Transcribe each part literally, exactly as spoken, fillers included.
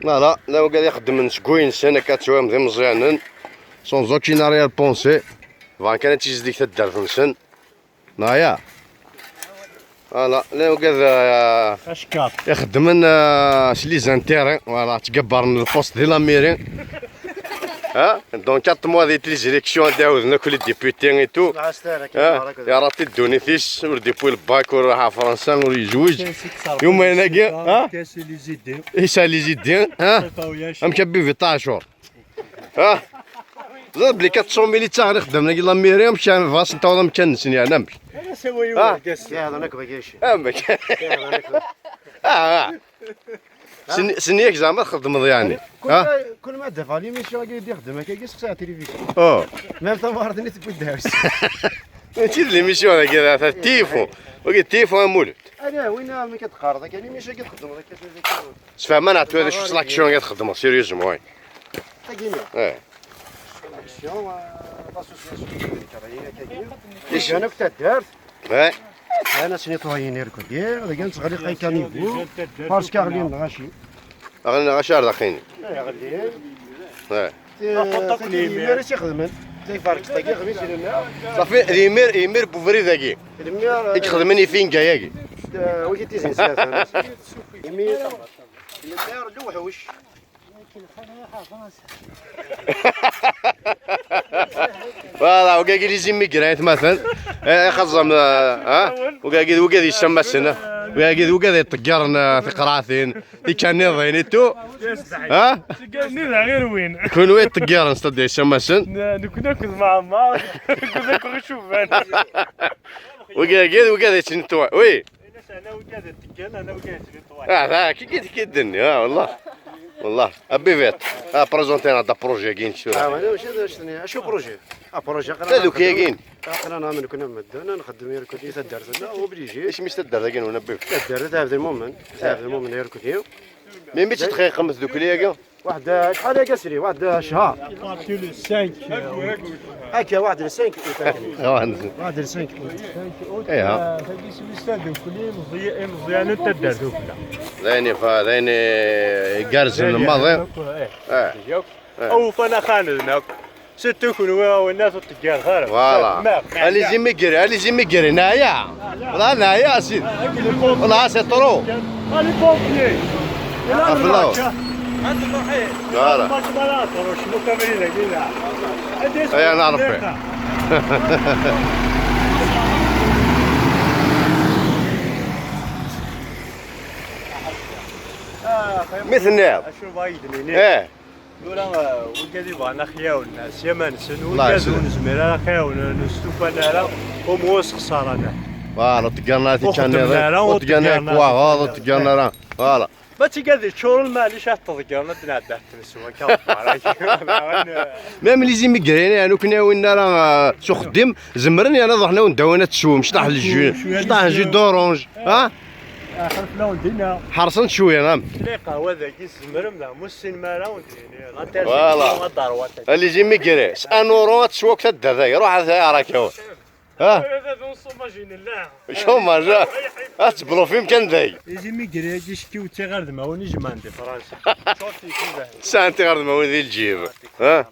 Voilà, la wigad ixeddmen seg wayen-nsen, akka ttwam d imeẓyanen, sans aucune arrière-pensée. Bɣan kan ad tizdeg taddart-nsen. Naya. Voilà, la wigad, euh, ixeddmen, euh, s les intérêts, voilà, ttgabbaren le poste di la mairie. Hein? Donc, quatre mois de les élections, ad d-ɛawden akk les députés et tout. Hein? Yerra-t-id ddunit-is, ur d-yewwi le bac, ur iruḥ ɣer Fransa, ur yezwiǧ. Yumayen-agi, hein? Yesɛa les idées, hein? Amek a Bibi Taɛcur? Ah! Ẓer belli quatre cent mille i ttaɣen ixeddamen-agi la mairie, amek kan bɣa sen-tawiḍ amkan-nsen, yeɛni amek? Ah! Amek? Ah, ah. Sen-, sen-yak zeɛma txeddmeḍ, yeɛni? Ah? Kul ma d-afeɣ l'émission-agi i d-ixeddem akka, i sexsayeɣ tilivizyu. Oh. Même tamɣart-nni tewwi-d ddeɛwessu. Mačči d l'émission-agi, d tifo. Wagi d tifo, a Mulud. Ala, win mi k-d-qqareḍ akka, l'émission-agi txeddmeḍ akka, tura akka. Sfehman-aɣ tura d acu s l'action i txeddmeḍ, sérieusement, ouais. Tagi-nni. Eh. L'action, euh, l'association de Karayen, akkagi. Igan akk taddart. Ouais. Ana s nettoyer irkudi, dagi nettɣelliq les caniveaux, parce que ɣlin lɣaci. Ɣlin lɣaci ar daqini. Eh, ɣlin. Ouais. Tagi d Yimir i tt-ixedmen. Tagi farket, tagi xmis lmir. Safi, d Yimir, Yimir n ubrid-agi. Lmir, i ixedmen ifinga-agi. Eh, wagi d tizi n Safan. Yimir, Yimir lewḥuc. Voilà, wigagi les immigrés, atmaten. Eh, xaẓam, eh, ha? Wigagi d wigad yessamasen, eh? Wigagi d wigad yeṭṭeggaren, eh, tiqraɛtin, tikaniḍin et tout. Ha? Nni d aɣir win. Kunwi yeṭṭeggaren, c'est-à-dire yessamasen. N-, nekkni akked Mɛemmar, nekkni akked icuban. Wigagi d wigad yettnetwa-, oui. Ana wigad yeṭṭeggaren, ana wigad yettnetwayen. Ah, da, kiki, kiki d-nni, ah, wallah. Wallah. A Bivit, a, présenter-aɣ-d apṛuji-agi-inek tura. Ah, wala, mačči d acu-nni, acu apṛuji? Apṛuji, aql-aɣ Tadukkla-agi-inek. Aql-aɣ nɛemmen kunwi medden, ad nxeddem irkudi i taddart-nneɣ, obligé. Isem-is taddart-agi-nwen, a Bivit? Taddart Ɛebdelmumen, Ɛebdelmumen irkudi. Melmi i tt-id-txeyqem tdukli-agi? Waḥed, acḥal aya sri, waḥed ccher. À partir le cinq, euh, Akka, waḥed le cinq août, akken. Waḥed le cinq août. Iha. Euh, tagi s-, s-, tadukli, imeẓy-, imeẓyanen n taddart Dukla. D ayen ifa-, d ayen igerrzen maḍi. Eh. Eh. Awufan axxam-nneɣ. Surtout kunwi, a winna ur tettggaret ara. Voilà. Allez-y, immigrés, allez-y, immigrés, neɛya. Wala neɛya, a sidi. Wala, c'est trop. Allez, pompiers. Voilà. Aya, neɛref. Mi tenniḍ? Acu bɣa yi-d-nini? Eh. Tura, eh, wigad i bɣan ad ɣ-ɛawnen s yama-nsen, wigad ur nezmir ara ad ɣ-ɛawnen, ur stufan ara, au moins ur sxeṣren ara. Voilà, ur ṭeggaren ara tikaniḍin, ur ṭeggaren ara lekwaɣeḍ, ur ṭeggaren ara. Voilà. Ma d tigad yeččuren, maɛlic ad t-ḍeggren, ad d-nɛeddi ad t-neswa akka. Même les immigrés, yeɛni ur ken-ɛawnen ara, eh, s uxeddim, zemren yeɛni ad ruḥen ad wen-d-awin ad teswem, cṭaḥ n jus, cṭaḥ n jus d'orange, ha? Ḥerṣen cwiya, am. Lqahwa dagi tzemrem, neɣ mussinem ara, ur d-yini, l'interdiction. Voilà. Ad d-terwa. Allez-y, immigrés, s un euro ad teswa akk taddart-agi, ruḥ ad ara kawen. Ha? Chômage, ah. Ad tblufim kan dagi. Les immigrés-agi, ckiw d tiɣirdmawen i jemɛen di Fransa. Sɛan tiɣirdmawen di lǧib. Ha?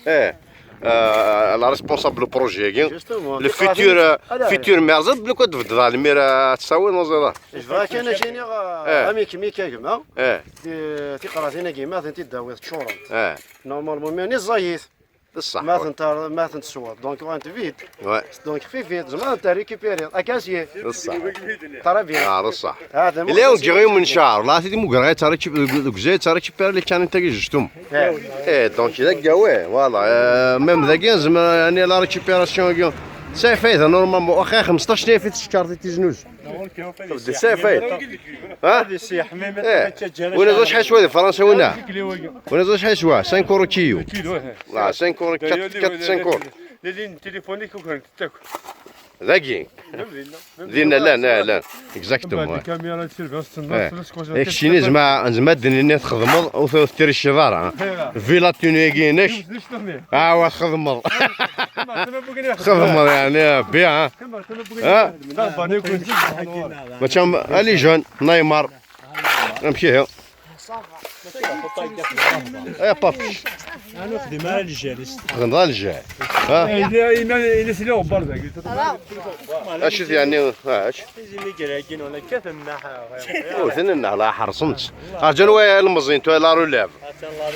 Eh. Euh, la responsable du projet-agi. Justement, le futur, euh, futur maire, ẓer belli ad tbeddeḍ ɣer lmir, ad tessawaleḍ, ẓer. Bɣiɣ kan ad k-iniɣ, eh, amek, mi akka gma, eh, ti-, tiqratin-agi, ma tent-id-tawiḍ ččurent. Eh. Normalement, mi ẓẓayit. D ṣṣeḥ, ma tent-, ma tent-tesweḍ, donc, ɣant vide. Ouais. Donc, xfifit, tzemreḍ ad t-récupériḍ. Akasiye. D ṣṣeḥ. Très bien. Ah, d ṣṣeḥ. Ah, d amu-, illa ur ǧǧiɣ yiwen n cceɛr, la, ti d-mugreɣ, ad tt-récup-, deg Lezzayer, ad tt-récupérer les canités-agi, justement. Eh. Eh, donc, d akka, ouais, voilà. Euh, même dagi, zeɛma, yeɛni, la récupération-agi, tesɛa fayda, normalement, axir xmesṭac n yifit tcekkart i tizi n uzzu. Tebda tesɛa fayda. Ha? Eh. Win ẓer acḥal yeswa di Fransa, win? Win ẓer acḥal yeswa? Cinq euros kilo. Kilo, eh. Ah, cinq euros, quatre, quatre, cinq euros. Les lignes téléphoniques, ur kent-ttak. Dagi. Même dinna, même dinna, dinna, llan, llan. Exactement, ouais. Des caméras de surveillance, eh. Keččini, zeɛma, zeɛma ad d-nini txedmeḍ, ur t-, ur tettriciḍ ara, ha? Eh. Vu la tenue-agi-inek. Ah, wa txedmeḍ. Txedmeḍ, yeɛni, bien, ha? Ha? Mačči am, allez, jeune, Neymar. Amek ihi? Ay, a papa. Xdem ɣer lǧal. Ha? Acu t-yeɛni? Acu? Ur ten-nneɣ la ḥerṣen-tt. Rǧan wa ilmeẓyen, tu la relève.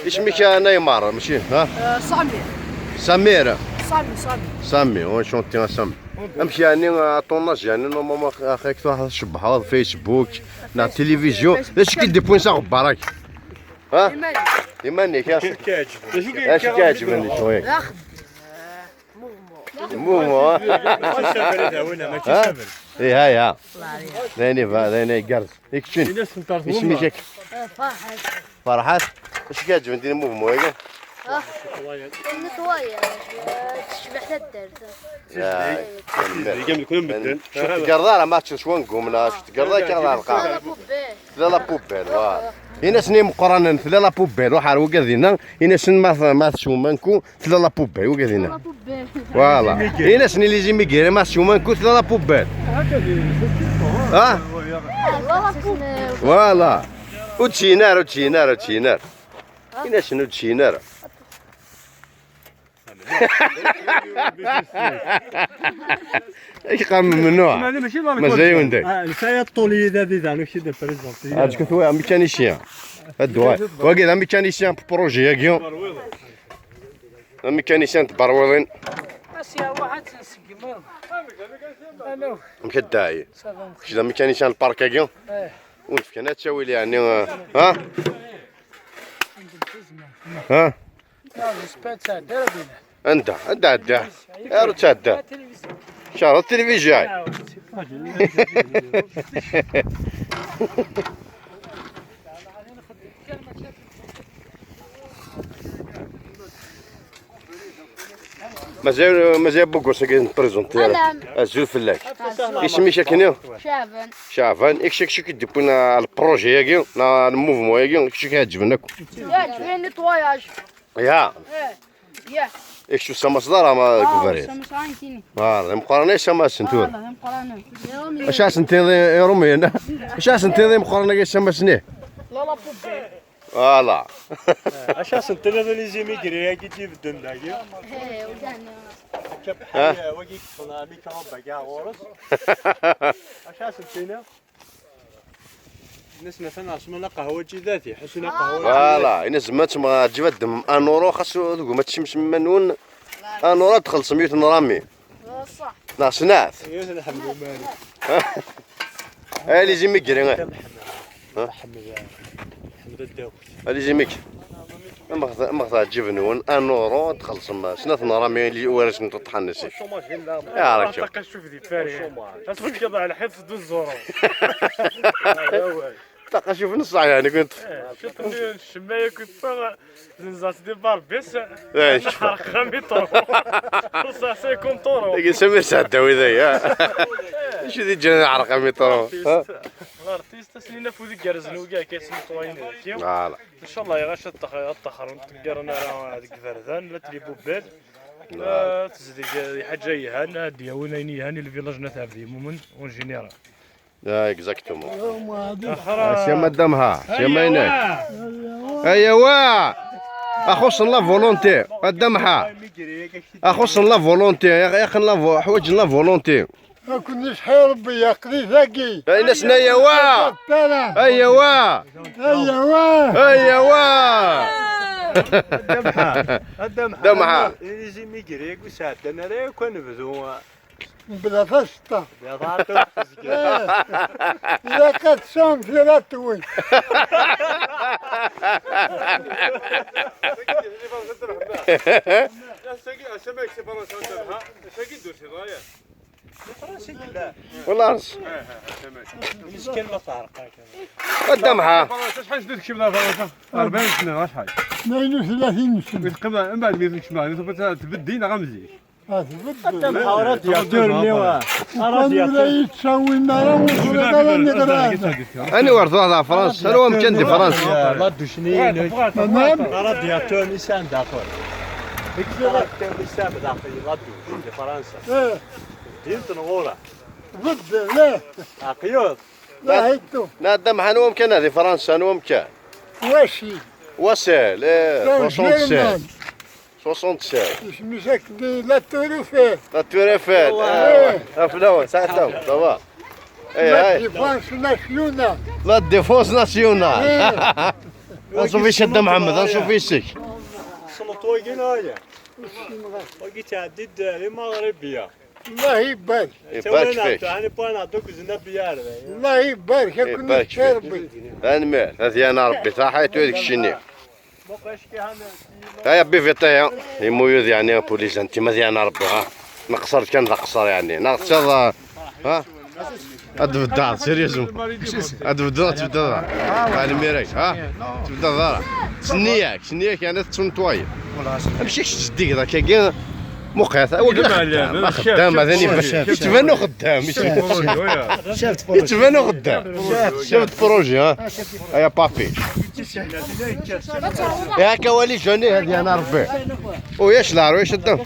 Isem-ik a Neymar, mačči, ha? Sami. Samir. Sami, Sami. Sami, enchanté a Sami. Amek yeɛni, a ton âge yeɛni, normalement, axi-k truḥ tcebbḥeḍ Facebook, neɣ télévision, d acu i k-id-iwwin s aɣebbar-agi? Ha? Iman-ik. Iman-ik, ha? D acu i k-iɛeǧben? D acu i k-iɛeǧben di cwiṭ? D axeddam. Mouvement. Mouvement, ha? Mačči sabel, mačči sabel. Iha, iha. D ayen iba-, d ayen igerrez. I keččini? Isem-ik akka? Ferḥat. Ferḥat? Acu k-iɛeǧben di mouvement-agi? Ah, nettoyage, eh, tecbeḥ taddart. Ya, tanemmirt. Ur tgerrḍ ara ma teččeḍ cwangum neɣ acu tgerrḍ akka ɣer lqaɛa. Tla la poubelle. Tla la poubelle, voilà. Ini-asen i imeqqranen tla la poubelle, ruḥ ar wagad-inna, ini-asen ma t-, ma teswem anku, tla la poubelle, wagad-inna. Voilà. Ini-asen i les immigrés ma teswem anku, tla la poubelle. Ah? Voilà. Ur d-ttinin ara, ur d-ttinin ara, ur d-ttinin ara. Ini-asen ur d-ttinin ara. Amek qam memnuɛ? Mazal yiwen day. Nesɛa ṭṭul yid-a di dan, ur k-id-prezenti. Amek mécanicien? Adwa. Wagi d amécanicien n projet-agi. Amécanicien n tberwiḍin. Asya, waḥed n segmi. Alo. Amek a ddaɛi? Ça va, kečč d amécanicien n lpark-agi? Eh. Ur d-fkan ara ttawil, yeɛni, eh, ha? Ha? Ah, j'espère tɛedda ara bina. Anda? Anda ɛedda? Ar ur tɛedda. Cehret tilivizyu. Mazal, mazal Bugos-agi n prezenti ara. Azul fell-ak. Isem-ik akkenni? Caɛban. Caɛban, i kečč, kečč i k-id-yewwin, ah, lprojet-agi, neɣ lmouvement-agi, i kečč i k-iɛeǧben akk? Iɛeǧben nettoyage. Ya. Eh, ya. I kečč ur tessamaseḍ ara ma deg ubrid? Ah, ur ssamaseɣ ara nekkini. Ah, d imeqqranen ay ssamasen tura. Ah, d imeqqranen. Acu ara sen-tiniḍ i, i Iṛumyen? Acu ara sen-tiniḍ i imeqqranen-agi ssamasen-ih? La, la poubelle. Voilà. Eh, acu ara sen-tiniḍ i les immigrés-agi i d-ibedden dagi? Eh, ur d-ɛni. Akka bḥal, eh, wagi yeṭṭfen amikṛub-agi ɣur-s. Acu ara sen-tiniḍ? Nnas مثلا عصمنا قهوجي ذاتي، حسنا قهوجي. Voilà, ini-as ma tebɣa ad tjib ad d-temmem un euro, xas ur tugim ad teččem s iman-nwen, un euro ad txellṣem yiwet n rami. Neɣ snat. Yiwet n ḥmed umari. Ay, les immigrés. Ḥmed, Ḥmed Dawed. Ay, les immigrés. Amek t-, amek teɛǧib-nwen un euro ad txellṣem snat n rami li-, war asen teṭṭḥan nsi. Yaɛṛak. Ṭaqa cuf di Paris. Asfel kaba ɛla ḥifz du zoro. Ṭaqa cuf n ṣṣeḥ, yeɛni, kunt. Eh, cuf n ccemma yakk yeffeɣ, zenzaɣ-tt di Barbès. Eh, cuf. Ḥerq amitṛu. Ur sɛiɣ cinquante euros. Dagi Samir sɛeddawi dagi, ha? Acu di ǧǧan ḥerq amitṛu, ha? L'artiste. Ass-nni afud igerrzen wigi akka yesnetwayen deg-i. Voilà. Ncallah, iɣac ad ṭṭax-, ad ṭṭaxren, ur ṭṭeggaren ara deg iberdan, la tli bubal. Voilà. Ah, tezdeg lḥaǧa yelhan, ad d-yawin ayen yelhan i lvillage n At Ɛebdi Mumen, en général. Ah, exactement. Axra. Ah, c'est madame ha, c'est Maynek. Ayawa! Axuṣṣen la volonté, madame ha. Axuṣṣen la volonté, yaq-, yaqen la vo-, ḥwaǧen la volonté. Ad ken-yesḥi Rebbi, aql-i dagi. Ay, nasna, ayawa! Ayawa! Ayawa! Ayawa! Damḥa. Damḥa. Izi mi gri, ur sɛeddan ara yakk ad nebdu. Mebla taseṭṭa. Bla taseṭṭa. Eh. Ilaq ad tesɛum tira tewwin. Ass-agi, ass-agi, ass-agi, ass-agi, Wala ars. Meskin ma teɛreq akka. A Dda Mḥa. Acḥal snin tekcem ɣer Fransa? Rebɛin sna, acḥal? Tnayen u tlatin sna. Teqqim, mbeɛd mi tekcem, tbeddi neɣ am zik? Ah, tbeddi. A Dda Mḥa, radiatur-nni, wa. Radiatur. Ula yettcawin ara, ur ẓriɣ ara neɣ. Aniwer truḥ ɣer Fransa? Anwa amkan di Fransa? La douche-nni-inek. Tamam. Radiatur-nni sɛan daxel. Deg radiatur-nni sɛan daxel, la douche, di Fransa. Eh. Din tnɣura. Tbeddel, eh. Aqyuḍ. La hittu. Na Dda Mḥa, anwa amkan di Fransa, anwa amkan? Wasil. Wasil, eh, soixante-seize. Soixante-seize. Isem-is akk di La Tour Eiffel. La Tour Eiffel. Ah, aflawen, saɛtam, ça va. Eh, la défense nationale. La défense nationale. Anṣuf yes-k a Dda Mḥemmed, anṣuf yes-k. Tessneḍ wagi neɣ ala? Wagi ttɛeddi-d di Maɣribya. Allah ibarek. Ibarek fik. Ɛni bɣan ad d-ukzen abiyar. Allah ibarek, ad ken-ibarek fik. Tanemmirt, ad yan Rebbi, taḥayt u deg ccenni. Aya bivit aya, imuyud yeɛni, pulisan, tima ad yan Rebbi, ha? Neqṣer kan d aqṣer yeɛni, neɣ teččaḍ, ha? Ad tbeddeḍ, sérieusement. Ad tbeddeḍ, ad tbeddeḍ. Tanemmirt-ik, ha? Tbeddeḍ ara. Senniyak, senniyak, yeɛni ad tettunṭwayeḍ. Amek i k-ttjeddigeḍ akkagi? Muqet, awal axeddam, axeddam, ad yettban uxeddam. Yettban uxeddam. Chef de projet, ha? Aya papi. Yak awali jani, ad yan Rebbi. Uyac leɛrwic, addam.